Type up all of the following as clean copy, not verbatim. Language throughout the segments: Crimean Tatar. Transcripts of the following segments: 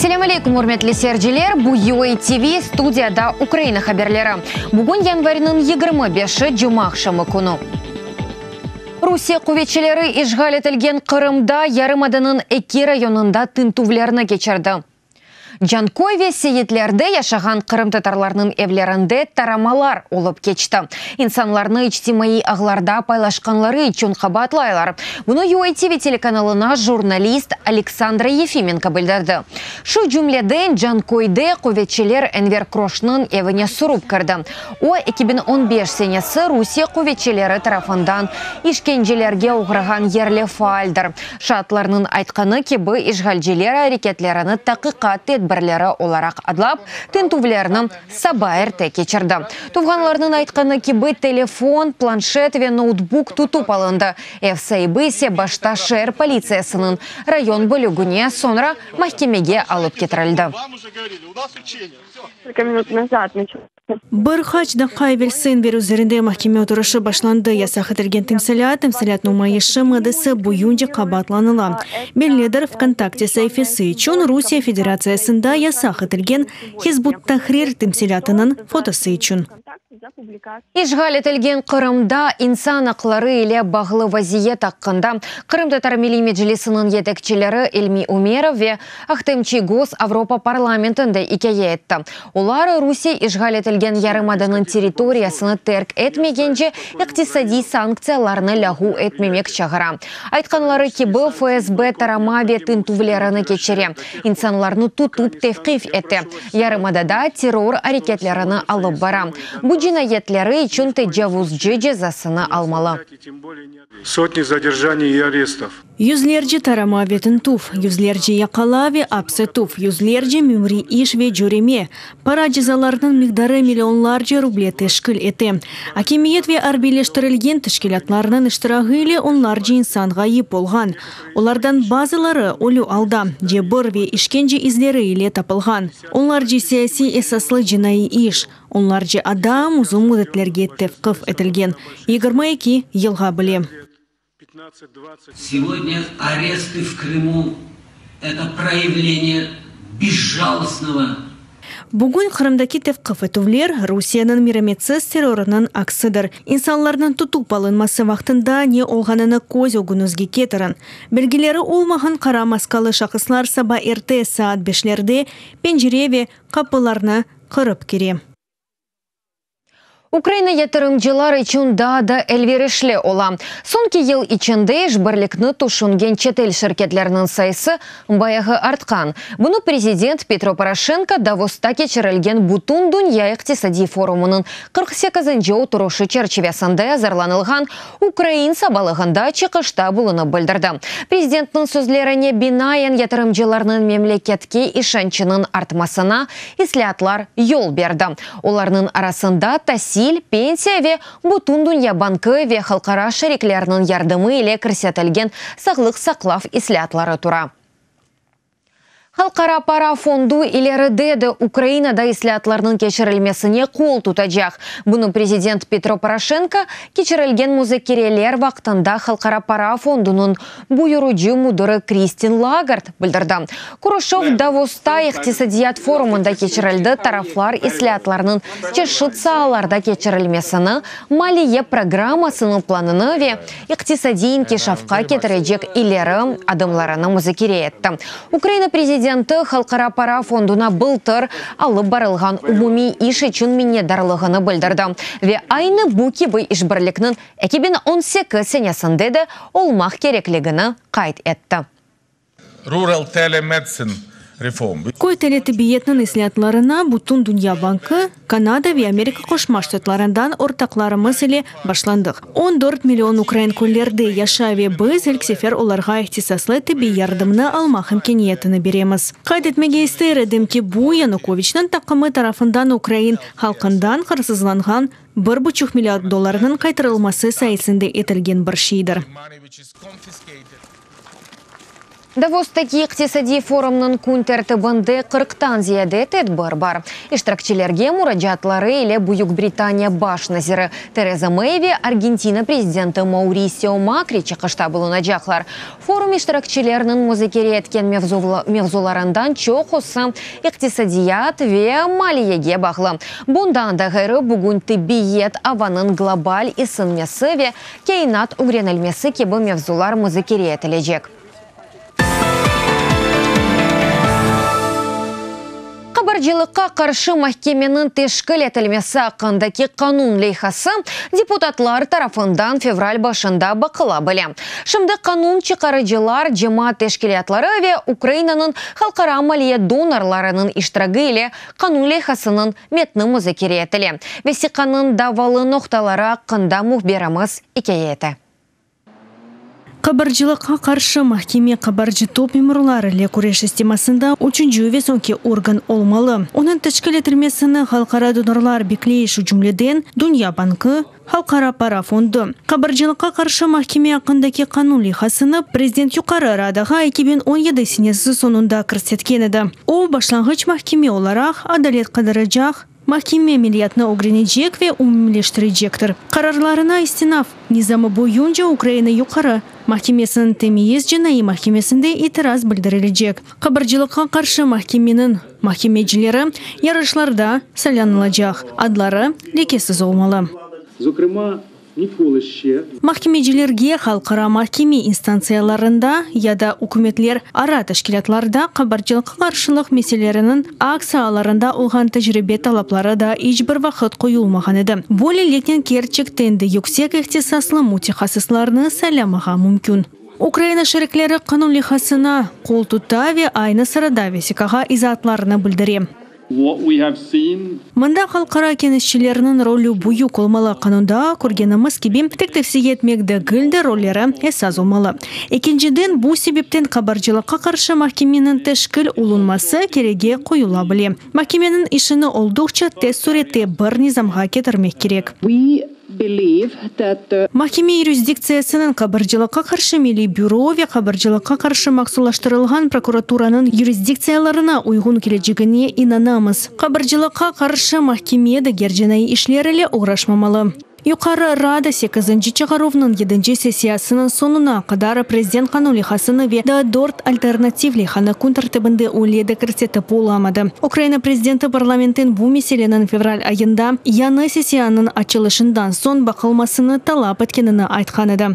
Selâm aleyküm, ürmetli seyirciler! Bu UA TV, studiyada Ukraina haberleri. Bugün yanvarniñ 25-i, cumaaqşamı künü. Rusiye quvetçileri işğal etilgen Qırımda yarımadanıñ eki rayonında tintüvlerni keçirdi. Canköy ve Seyitlerde yaşağan qırımtatarlarnıñ evlerinde taramalar olıp keçti. İnsanlarnı içtimaiy ağlarda paylaşqanları içün qabaatlaylar. Bunı UATV telekanalına jurnalist Aleksandra Yefimenko bildirdi. Şu cümleden, Canköyde quvetçiler Enver Kroşnıñ evine sürip kirdi. O, 2015 senesi Rusiye quvetçileri tarafından işkencelerge oğrağan yerli faaldir. Şaatlarnıñ aytqanı kibi, işğalciler areketlerini taqiqat tedbirleri olaraq adlap, tintüvlerni saba erte keçirdi. Tuvğanlarnıñ aytqanı kibi, telefon, planşet ve noutbuk tutıp alındı, ev saibi ise başta şeer politsiyasınıñ rayon bölügine, soñra mahkemege alıp ketirildi. Bir qaç daqqa evelsi Enver üzerinde mahkeme oturışı başlandı. Yasaq etilgen timsalât, timsalât numayışı maddesi boyunca qabaatlanıla. Bellidir, VKontakte saifesi içün Rusiye Federatsiyasında yasaq etilgen Hizb ut-Tahrir timsalâtınıñ fotosı içün. İşğal etilgen Qırımda insan aqları ile bağlı vaziyet aqqında Qırımtatar Milliy Meclisiniñ yetekçileri İlmi Umerov ve Ahtem Çiygoz Avropa parlamentinde ikâye etti. Olar, Rusiye işğal etilgen yarımadanıñ territoriyasını terk etmegence iqtisadiy sanktsiyalarnı lâğu etmemek çağıra. Aytqanları kibi, FSB tarama ve tintüvlerini keçire, insanlarnı tutıp tevqif ete, yarımadada terror areketlerini alıp bara. Bu cinayetleri içün tecavuzcı cezasını almalı. Sotni zadержаний и arestov. Yüzlerce tarama ve tintüv, yüzlerce yaqala ve apis etüv, yüzlerce memuriy iş ve cöreme, para cezalarınıñ miqdarı millionlarca ruble teşkil ete. Akimiyet ve arbiyleştirilgen teşkilâtlarnıñ iştirağı ile onlarca insan ğayıp olğan. Olardan bazıları ölü alda, cebir ve işkence izleri ile tapılğan. Onlarca siyasiy esaslı cinaiy iş, onlarca adam uzun müddetlerge tevqif etilgen, 22 yılğa bile. Сегодня аресты в Крыму, это проявление безжалостного. Bugün Qırımdaki tevqif etüvler, Rusiyeniñ merametsiz terrorınıñ aksidir. İnsanlarnıñ tutıp alınması vaqtında ne olğanını köz ögüñizge ketiriñ. Belgileri olmağan qara maskalı şahıslar saba erte saat beşlerde pencere ve qapılarnı qırıp kire. Ukraina yatırımcılar içün daa da elverişli ola. Soñki yıl içinde işbirlikni tüşüngen çetel şirketlerniñ sayısı bayağı artqan. Bunı prezident Petro Poroşenko Davosta keçirilgen Bütündünya iqtisadiy forumınıñ 48-nci oturışı çerçivesinde azırlanılğan Ukrain sabalığında çıqışta bulunıp bildirdi. Prezidentniñ sözlerine binaen, yatırımcılarnıñ memleketke işançınıñ artmasına islâatlar yol berdi. Olarnıñ arasında tasil, pensiya ve Bütündünya bankı ve halqara şeriklerniñ yardımı ile kirsetilgen sağlıq saqlav islâatları tura. Halqara para fondu ileride de Ukrainada islâatlarnıñ keçirilmesine qol tutacaq. Bunı prezident Petro Poroşenko keçirilgen muzakereler vaqtında Halqara para fondunıñ buyurucı müdiri Kristin Lagard bildirdi. Körüşüv Davosta iqtisadiyat forumında keçirildi, taraflar islâatlarnıñ çeşit saalarda keçirilmesini, maliye programmasınıñ planını ve iqtisadiy inkişafqa ketirecek ileri adımlarını muzakere etti. Ukraina prezidenti Halqara para fonduna bıltır alıp barılğan umumiy iş içün minnetdarlığını bildirdi ve aynı bu kibi işbirlikniñ 2018 senesinde de olmaq kerekligini qayd etti. Rural telemedicine reform. Köy teletibbiyetniñ islâatlarına Bütün dünya bankı, Kanada ve Amerika Qoşma Ştatlarından ortaqlarımız ile başlandıq. 14 million ukrain köylerde yaşay ve biz ilk sefer olarğa ihtisaslı tibbiy yardımnı almaq imkâniyetini beremiz. Qayd etmege ister edim ki, bu, Yanukoviçniñ taqımı tarafından ukrain halqından hırsızlanğan bir buçuq milliard dollarnıñ qaytarılması sayesinde etilgen bir şeydir. Davostaki iqtisadiy forumnıñ kün tertibinde qırqtan ziyade tedbir bar. İştirakçilerge muracaatları ile Büyük Britaniya baş naziri Tereza Mey ve Argentina prezidenti Mauricio Makri çıqışta bulunacaqlar. Forum iştirakçileriniñ muzakere etken mevzularından çoqusı iqtisadiyat ve maliyege bağlı. Bundan da ğayrı, bugün tibbiyet, avanıñ global isinmesi ve kâinat ögrenilmesi kibi mevzular muzakere etilecek. Qabarcılıqqa qarşı mahkemeniñ teşkil etilmesi aqqındaki qanun leyhası deputatlar tarafından fevral başında baqıla bile. Şimdi qanun çıqarıcılar, cemaat teşkilâtları ve Ukrainanıñ halqara maliye donorlarınıñ iştiragi ile qanun leyhasınıñ metni muzakere etile. Vesiqanıñ davalı noqtaları aqqında mühbirimiz ikâye ete. Qabarcılıqqa qarşı mahkeme qabarcı top memurları ile küreş sistemasında üçünci ve soñki organ olmalı. Onıñ teşkil etilmesini halqara donorlar bekley, şu cümleden, Dünya bankı, Halqara para fondu. Qabarcılıqqa qarşı mahkeme aqqındaki qanun leyhasını prezident Yuqarı Radağa 2017 senesi soñunda kirsetken edi. O, başlanğıç mahkeme olaraq adalet qıdıracaq, Mahkeme ameliyatnı ögrenecek ve umumiyleştirecektir. Qararlarına istinaf nizamı boyunca Ukraina Yuqarı mahkemesiniñ temyiz cinaiy mahkemesinde itiraz bildirilecek. Qabarcılıqqa qarşı mahkemeniñ mahkemecileri yarışlarda saylanılacaq, adları lekesiz olmalı. Mahkemecilerge halqara mahkeme instantsiyalarında ya da ükümetler ara teşkilâtlarda qabarcılıqqa qarşılıq meseleleriniñ aks saalarında olğan tecribe talapları da iç bir vaqıt qoyulmağan edi. Böyleliknen kerçekten de yüksek ihtisaslı mütehassıslarnı saylamağa mümkün. Ukraina şerikleri qanun leyhasına qol tuta ve aynı sırada vesiqağa izaatlarını bildire. Mında halqara keñeşçilerniñ rolü büyük olmalı, qanunda körgenimiz kibi, tek tevsiye etmek degil de, rolleri esas olmalı. Ekinciden, bu sebepten qabarcılıqqa qarşı mahkemeniñ teşkil olunması keregi qoyula bile. Mahkemeniñ işini olduqça tez sürette bir nizamğa ketirmek kerek. Mahkeme yurisdiktsiyasınıñ Qabarcılıqqa qarşı milliy büro ve Qabarcılıqqa qarşı mahsulaştırılğan prokuraturanıñ yurisdiktsiyalarına uyğun kelecegine inanamız. Qabarcılıqqa qarşı mahkeme diger cinaiy işler ile oğraşmamalı. Yuqarı Rada sekizinci çağıruvnıñ yedinci sessiyasınıñ soñuna qadar prezident qanun leyhasını ve daa dört alternativ leyhanı kün tertibinde öyle de kirsetip olamadı. Ukraina prezidenti parlamentten bu meseleniñ fevral ayında yañı sessiyanıñ açılışından soñ baqılmasını talap etkenini aytqan edi.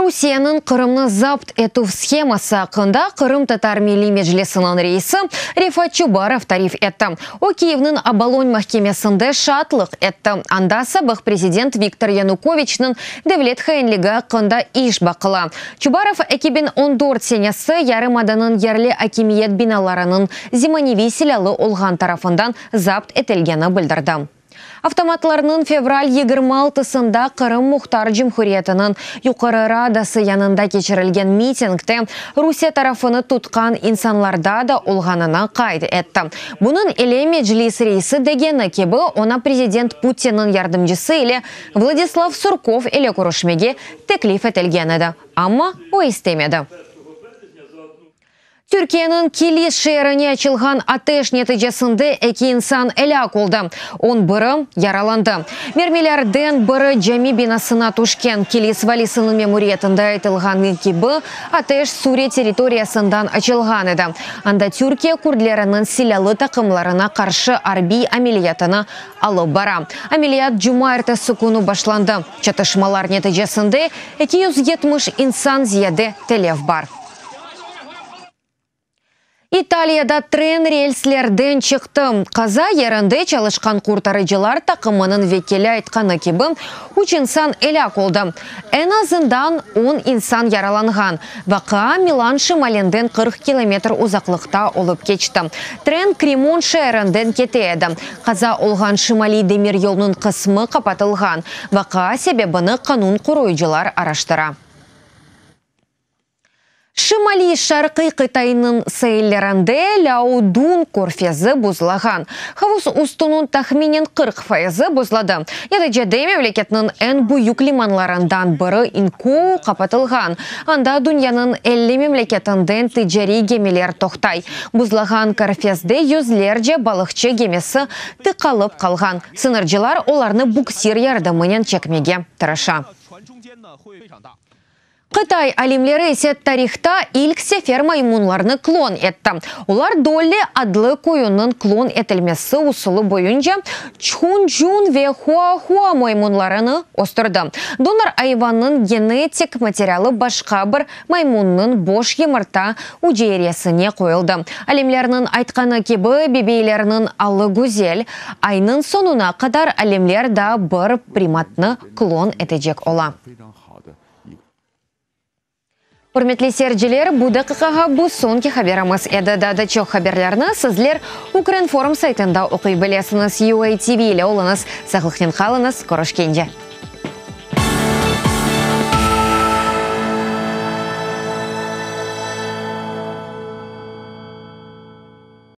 Rusiyeniñ Qırımnı zapt etüv sheması aqqında Qırımtatar Milliy Meclisiniñ reisi Refat Çubarov tarif etti. O, Kiyevniñ Obolon mahkemesinde şaatlıq etti, anda sabıq prezident Viktor Yanukoviçniñ devlet hainligi aqqında iş baqıla. Çubarov, 2014 senesi yarımadanıñ yerli akimiyet binalarınıñ zemaneviy silâlı olğan tarafından zapt etilgeni bildirdi. Avtomatlarnıñ fevral 26-sında Qırım Muhtar Cumhuriyetiniñ Yuqarı Radası yanında keçirilgen mitingde Rusiye tarafını tutqan insanlarda da olğanını qayd etti. Bunıñ ile Meclis reisi degeni kibi, oña prezident Putinniñ yardımcısı ile Vladislav Surkov ile körüşmege teklif etilgen edi, amma o istemedi. Türkiyeniñ Kilis şeerine açılğan ateş neticesinde eki insan elâk oldı, on biri yaralandı. Mermilerden biri cami binasına tüşken. Kilis valisiniñ memuriyetinde aytılğanı kibi, ateş Suriye territoriyasından açılğan edi, anda Türkiye kürdleriniñ silâlı taqımlarına qarşı arbiy ameliyatını alıp bara. Ameliyat cumaertesi künü başlandı. Çatışmalar neticesinde 270 insan ziyade telef bar. İtaliyada tren relslerden çıqtı. Qaza yerinde çalışqan qurtarıcılar taqımınıñ vekili aytqanı kibi, üç insan elâk oldı, eñ azından on insan yaralanğan. Vaqia Milan şimalinden 40 kilometr uzaqlıqta olıp keçti. Tren Kremon şeerinden kete edi. Qaza olğan şimaliy demiryolnıñ qısmı qapatılğan. Vaqia sebebini qanun qoruyıcılar araştıra. Şimaliy-şarqiy Qıtaynıñ saillerinde Lâodun körfezi buzlağan. Havuz üstüniñ tahminen 40 fayızı buzladı. Neticede memleketniñ eñ büyük limanlarından biri İnkou qapatılğan, anda dünyanıñ 50 memleketinden ticariy gemiler toqtay. Buzlağan körfezde yüzlerce balıqçı gemisi tıqalıp qalğan, sıñırcılar olarnı buksir yardımınen çekmege tırışa. Qıtay alimleri ise tarihta ilk sefer maymunlarnı klon etti. Olar Dolli adlı qoyunnıñ klon etilmesi usulı boyunca Çhun-Cun ve Hua-Hua maymunlarını östürdi. Donor ayvannıñ genetik materialı başqa bir maymunnıñ boş yımırta üceyresine qoyuldı. Alimlerniñ aytqanı kibi, bebeylerniñ alı güzel. Aynıñ soñuna qadar alimler daa bir primatnı klon etecek ola. Ürmetli seyirciler, bu daqiqağa bu soñki haberimiz edi. Daa da çoq haberlerni sizler Ukrinform saytında oquy bilesiñiz. UATV ile oluñız, sağlıqnen qalıñız, körüşkence!